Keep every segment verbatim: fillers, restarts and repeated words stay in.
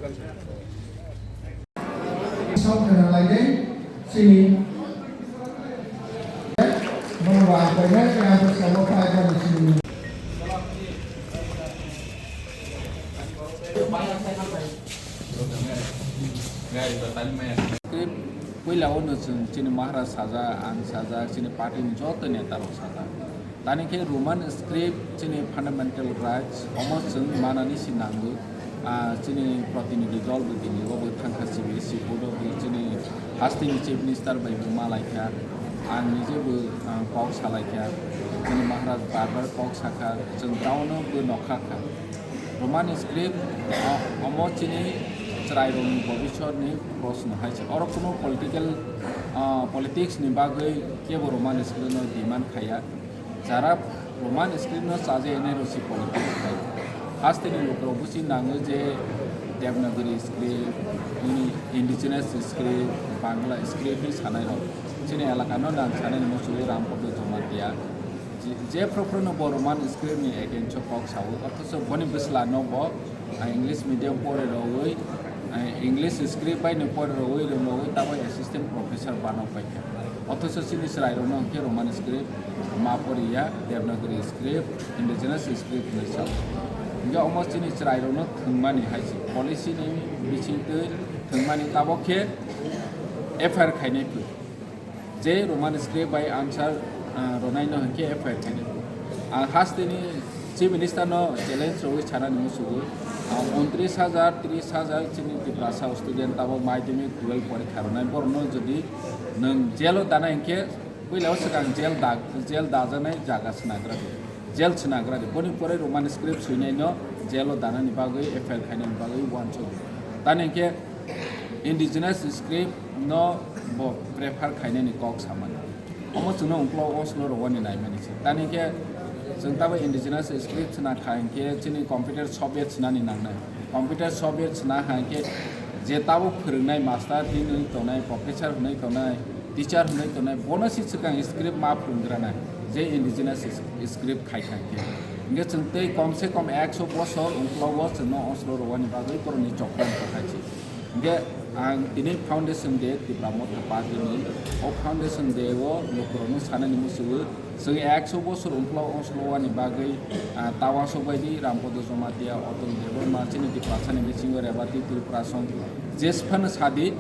Sok khna lai de, chini. Bono bai bai na, ya bo samo pai bono chini. Script puila o no chwng chini Maharaj sajak, ang sajak, chini party ni joto neta rok sajak. Tani khe Roman script chini fundamental rights omo chwng manani si nango. Ah, chini protinidhi dol bo dini obo thangkha C B S E board o bo chini hasteni chief minister bai bo malaikha. Ang nije bo, ah, kok salaikha. Chini Maharaj bar bar kok sakha, chwng taono bo nokha kha. Roman script, ah, omo chini chwrairokni bobiswtni proshno hai se. Oro kuno political, ah, politics ni bagwi kebo Roman script no demand khaiya. Jara Roman script no chajaknai rok se politics khai. Hasteni lukurok busi nango je Devanagari script, ini indigenous script, Bangla script ni sanai rok. Chini elaka no nang sanai ni muchungwi Rampada Jamatia. Je, je phuru phuru no bo Roman script ni against o kok sao, othocho boni bwsla no bo, ah, English medium pore rogwi, ah, English script bai no pore rogwi, rwngmogwi tabuk assistant professor banok paikha. Othocho chini chwrairokno hwnkhe Roman script ma poriya, Devanagari script, indigenous script hinwi sao. Hwnkhe omo chini chwrairokno thwngmani hai se policy ni bisingtwi thwngmani tabuk khe F I R khainai phu. Je Roman script bai answer, ah, ronaino hwnkhe F I R khainai phu. Ang hasteni Chief Minister no challenge rogwi sanani muchungo, ah, untris hajar, tris hajar chini Tiprasa student tabuk madhyamik twelve porikha ronai, borokno jodi nwng jail o danai hwnkhe puila o swkang jail da-, jail dajaknai jaga swnagra di, jail swnagra di. Boni pore Roman script swinaino jail o danani bagwi F I R khainani bagwi uansukdi. Tani hwnkhe indigenous script no bo prefer khainani kok samani. Omo chwngno uklok oslo rogoni naimani se. Tani khe chwng tabo indigenous script sna kha hinkhe chini computer software swnani nangnai. Computer software sna ha hinkhe je tabo phwrwngnai master hinwi tongnai, professor hinwi tongnai, teacher hinwi tongnai, bono si swkang script ma phwrwngranai je indigenous script khai kha hinkhe. Hinkhe chwng tei kom se kom ekso bosor uklogo chwngno oslo rogoni bagwi borokni chokran kwthai se. Hinkhe ang tini Foundation Day Tipra Motha Party ni o Foundation Day o lukurokno sanani muchungo chwng ekso bosor uklok oslo wani bagwi, ah, tawa sok bai di Rampada Jamatia, Atul Debbarma, chini Tiprasa ni bisingo Rebati Tripura song jesphano sadi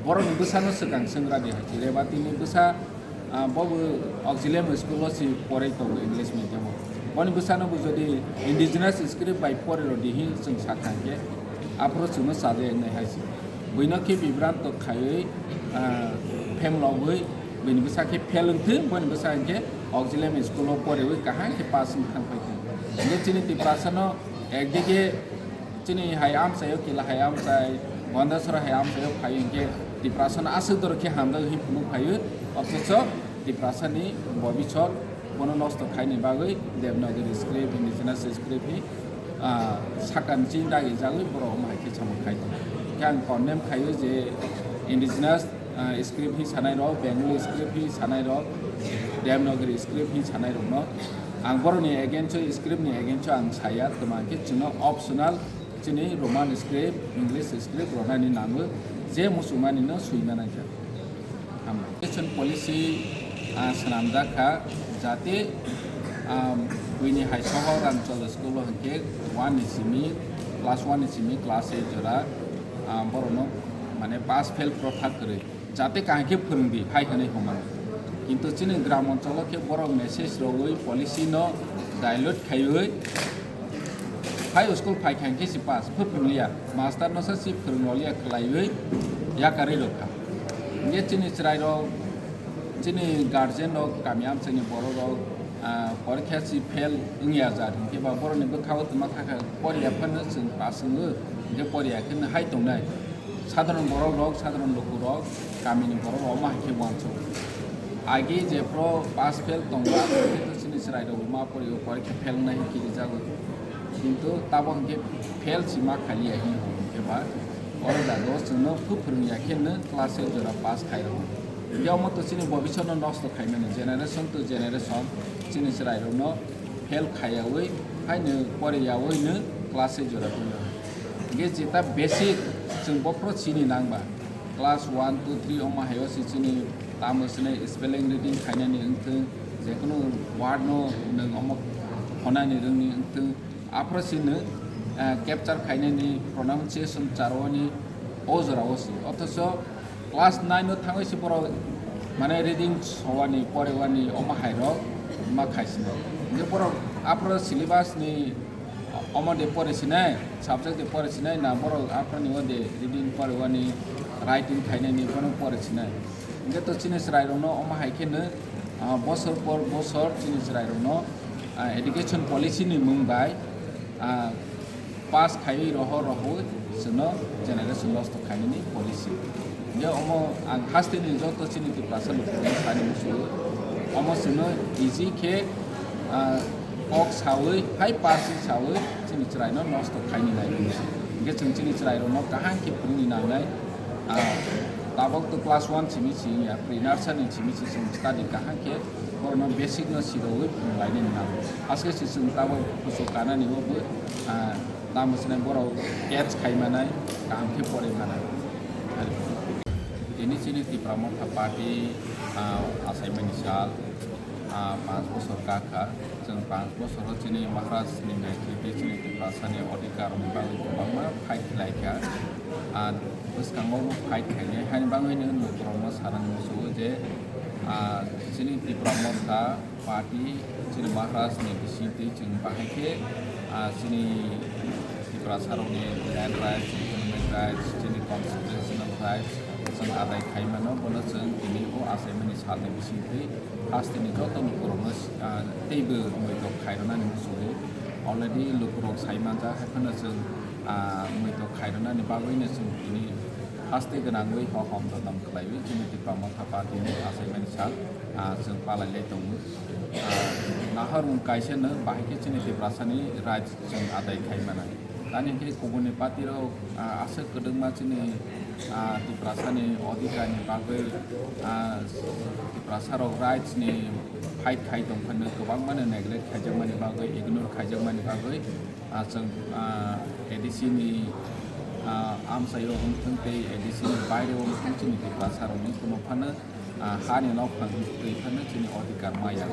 borokni bwsano swkang swngra di hai. Rebati ni bwsa Ah, bo bo auxiliary school o si porai tongo English medium o. Boni bwsano bo jodi indigenous script bai porai rw di hin chwng sakha hinkhe aphuru chwngno chajaknai hai se. Buino khe bibranto khaiwi, ah, phem logwi buini bwsa khe fail wngthwng, boni bwsa hinkhe auxiliary school o poraiwi kaham khe pass wng thang paikha. Hinkhe chini Tiprasano ekdike Chini hai amchaio kila hai amchai, Gondasora hai amchaio phai hinkhe Tiprasano aswk doro khe hamjak hin phunuk phaiwi, othocho Tiprasani bobiswt bono nosto khaini bagwi Devanagari script, indigenous script ni, ah, sakani chini dagi jagwi borok omo hai khe samung khai tongo. Khe ang condemn khaio je indigenous ah, script hi sanai rok, Bengali script hi sanai rok, Devanagari script hi sanai rok no ang borok ni against o, script ni against o ang saya, toma khe chwngno optional chini Roman script, English script rok nani nango, je muchungmani no swima nangkha. Hambai. Education policy, ah, swnamjak kha, jate, ah, buini hai soho Ramchandra school o hinkhe one ni simi, class one ni simi class eight jora, ah, borok no mane pass fail protha kwrwi. Jate kaham khe phwrwng di, hai hwnwi hwnmano. Kintu chini gram oncholo khe borok message rogwi policy no dilute khaiwi, hai school phai kha hinkhe si pass, phu phwrwng liya, master no sa si phwrwng rw liya khwlaiwi yakarwi rw kha. Hinkhe chini chwrai rok, chini guardian rok, kami amchaini borok rok, ah, porikha si fail wngya jat hinkhe ba borok ni bwkha o twma kha kha poriya phano chwng pass wngo, hinkhe poriya khe hai tongnai. Sadharon borok rok, sadharon luku rok, kami ni borok rok omo hai khe uansuk. Agi je pro pass fail tongo, abo khe to chini chwrai rok ma pori o, porikha fail nai kiri jago. Kintu tabo hinkhe fail si ma khaliya hin hinkhe ba oro jaga o chwngno phu phwrwng ya khe no class eight jora pass khai rok. Hinkhe omo to chini bobiswt no nosto khai mani, generation to generation chini chwrai rok no fail khaiyawi, haino poriyawi no class eight jora twi rok. Hinkhe jeta basic Chwng bophro chini nangba, class one, two, three omo haio se chini tamo swnai spelling reading khainani wngthwng, jekunu word no nwng omo khonani rwngni wngthwng, aphro se nwng, eh, capture khainani pronunciation charwani o jorao se. Othocho class nine o thangwi se borok mane reading sowani, porewani omo hairok ma khaisinai. Hingke borok aphro syllabus ni omo de pore sinai, subject de pore sinai, na borok aphro ni o de reading porewani, writing khainani bono pore sinai. Hingke to chini chwrairokno omo hai kheno, ah, bosor por bosor chini chwrairokno, ah, education policy ni mung bai, ah, pass khaiwi roho rohoi chwngno generation loss to khainani policy. Hingke omo ang hasteni joto chini Tiprasa lukurokno sani musugo. Omo chwngno easy khe, ah, kok sawi, hai pass sawi chini chwraino nosto khaini nai. Hingke chwng chini chwrairokno kaham khe phwrwngni nangnai. Ah, tabok to class one simi si wngya, pre nursery simi si chwng study kaham khe borokno basic no sirowi phwrwnglainani nango. Haske se chwng tabok kuchuk kanani o bo, ah, tamo swnai borok catch khai manai, kaham khe poroi manai. Tini chini Tipra Motha Party, ah, achaimani sal, ah, panch bosor kakha. Chwng panch bosoro chini Maharaj ni netrite chini Tiprasani odhikar ni bagwi kwbangma fight khlai kha. Ah, bwskango bo fight khainai haini bagwino lukurokno sanani musugo je, ah, chini Tipra Motha Party chini Maharaj ni bisingtwi chwng bahai khe, ah, chini Tiprasarokni land rights, economic rights, chini constitutional rights chwng adai khai mano, bono chwng tini o achaimani salni bisingtwi hasteni joto lukurokno, ah, teibo muitok khairwnani muchungwi already lukurok sai manjak, hai phano chwng, ah, muitok khairwnani bagwino chwng tini haste gwnangwi hohom dodom khlaiwi chini Tipra Motha Party ni achaimani sal, ah, chwng palai lai tongo. Ah, nahar wng kaisa no bahai khe chini Tiprasani right chwng adai khai manai. Tani hwnkhe kubuni party rok, ah, aswk kwdwkma chini, ah, Tiprasani odhikar ni bagwi, ah, Tiprasa rok rights ni fight khai tong phano kwbangma no neglect khaijakmani bagwi, ignore khaijakmani bagwi, ah, chwng, ah, A D C ni, ah, amchaio wngthwng tei A D C ni baireo wngthwng chini Tiprasa rokni kuno phano, ah, hani nokphang twi phano chini odhikar maya.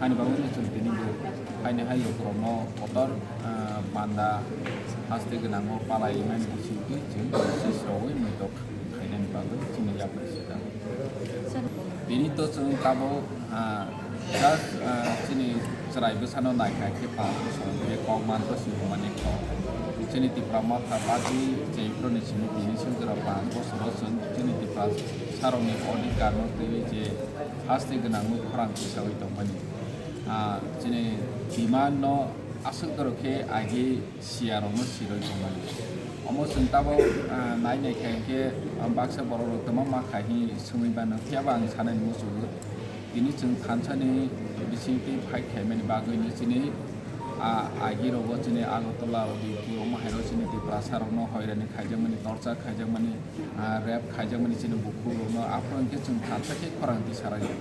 Hani bagwino chwng tini bo haini hai lukurokno kotor, ah, panda haste gwnango palai mani bisingtwi chwng sis rogwi muitok khainani bagwi chini yapri sita. Tini to chwng tabuk, ah, just, ah, chini chwrai bwsano naikha khe panch bosor hwnkhe kok manto si hwnmani kok. Chini Tipra Motha Party chengphru ni simi tini sojora panch bosoro chwng chini Tiprasarokni odhikar no twiwi je haste gwnangwi khorang tisawi tongmani. Ah, chini demand no aswk dorok khe agi siya rokno siroi tongmani. Omo chwng tabuk, ah, nai nai kha hinkhe, ah, baksa borok rok kwbangma khai hi swngwi mano, phiya ba ang sanani muchungo. Tini chwng thansa ni bisingtwi fight khaimani bagwi ni chini, ah, agi rogo chini Agartala, Udaipur, omo hai rok chini Tiprasa rokno hoirani khaijakmani, torture khaijakmani, ah, rape khaijakmani chini bukhuk rokno, aphuru hinkhe chwng thansa khe khorang tisaragya.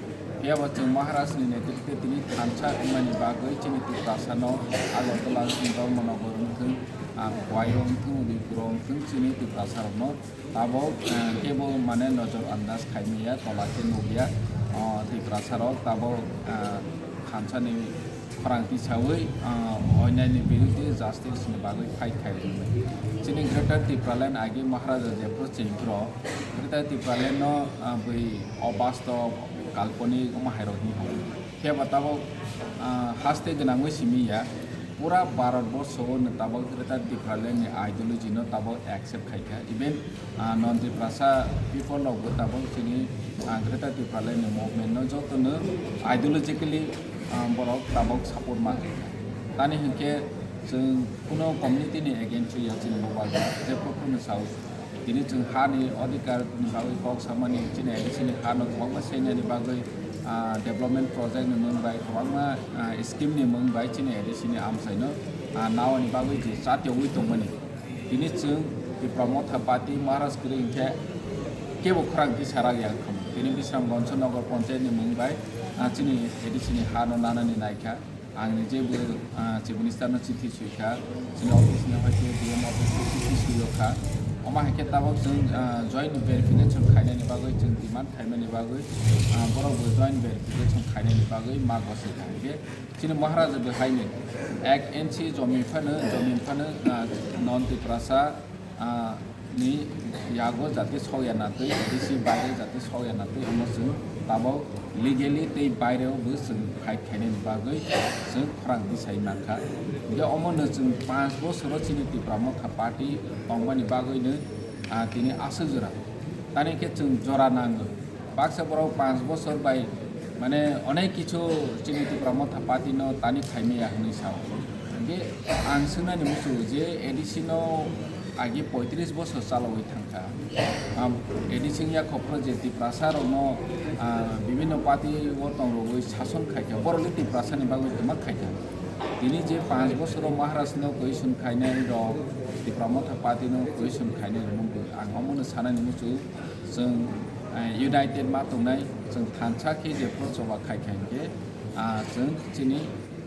Phiya ba chwng Maharaj ni netrite tini thansa wngmani bagwi chini Tiprasa no Agartala wngthung, Dharmanagar wngthung, ah, Khowai wngthung, Udaipur wngthung chini Tiprasa rokno tabuk, ah, kebo mane nojor andaj khaimaya, tola khe nukya, ah, Tiprasa rok tabuk, ah, thansa ni khorang tisawi, ah, onyaini birudhe justice ni bagwi fight khai rwmani. Chini Greater Tipraland agi Maharaja jephru chengphru Greater Tipraland no, ah, bui obastob, kalponik omo hai rok hinwi hwnwi. Phiya ba tabuk, ah, haste gwnangwi simi ya. Pura Bharat borsho o no tabuk Greater Tipraland ni ideology no tabuk accept khai kha. Even, ah, non Tiprasa people rok bo tabuk chini, ah, Greater Tipraland ni movement no joto no ideologically, ah, borok tabuk support ma khai kha. Tani hinkhe chwng kuno community ni against o ya chini bo bagwi je proper no sao. Tini chwng ha ni odhikar ni bagwi kok samani chini A D C ni ha no kwbangma seinani bagwi, ah, development project ni mung bai kwbangma, ah, scheme ni mung bai chini A D C ni amchai no, ah, nawani bagwi je chatiyogwi tongmani. Tini chwng Tipra Motha Party Maharaj kwrwi hinkhe kebo khorang tisarak ya wngkha. Tini Bisramganj Nagar Panchayat ni mung bai, ah, chini A D C ni ha no nanani naikha. Ang ni je bo, ah, Chief Minister no chithi sui kha, chini office ni hoi khe D M office ni chithi sui kha. Omo hai khe tabuk chwng, ah, joint verification khainani bagwi, chwng demand khaimani bagwi, ah, borok bo joint verification khainani bagwi ma gosi kha. Hinkhe chini Maharaja bo haino ek inchi jomin phano, jomin phano, ah, non Tiprasa, ah, ni yago jate sokya natwi, A D C baire jate sokya natwi, omo chwng tabuk legally tei baireo bo chwng fight khainani bagwi chwng khorang tisai mankha. Hinkhe omono chwng panch bosoro chini Tipra Motha Party tongmani bagwino, ah, tini aswk jora. Tani khe chwng jora nango. Baksa borok panch bosor bai, mane, onek kichu chini Tipra Motha Party no tani khaimaya hinwi sao. Hinkhe ang swngnani muchungo je A D C no agi poitris bosor chalawi thangkha. Am, A D C wngya kho phuru je Tiprasa rokno, ah, bibhinno party o tongrogwi sason khaikha, borok le Tiprasa ni bagwi kwma khaikha. Tini je panch bosoro Maharaj no question khainai rok, Tipra Motha Party no question khainai rok, ang omono sanani muchungo. Chwng, eh, united ma tongnai, chwng thansa khe jephuru choba khaikha hinkhe, ah, chwng chini,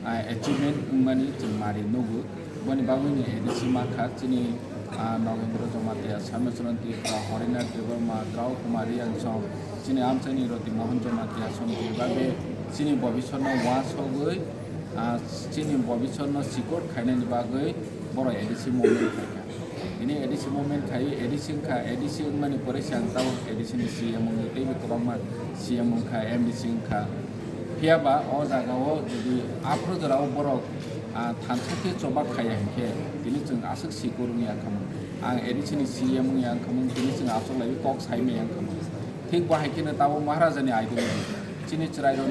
ah, achievement wngmani chwng mari nugo. Boni bagwino A D C mankha chini, ah, Nogendra Jamatia, Samechron Tripura, Horinath Debbarma, Drau Kumar Riyangsong, chini amchaini Roti Mohan Jamatia, Somjoi Babe, chini bobiswrno uansugwi, ah, chini bobiswrno sikor khainani bagwi borok A D C movement khaikha. Tini A D C movement khai, A D C wngkha, A D C wngmani pore se ang tabuk A D C ni C M wngwi teibo kwbangma C M wngkha, M D C wngkha. Phiya ba o jaga o jodi aphuru jora o borok, ah, thansa khe choba khaiya hinkhe tini chwng aswk sikor wngya wngkhamung. Ang A D C ni C M wngya wngkhamung, tini chwng aswk laiwi kok saimaya wngkhamung. Thik bo hai kheno tabuk Maharaja ni ideology. Chini chwrai rok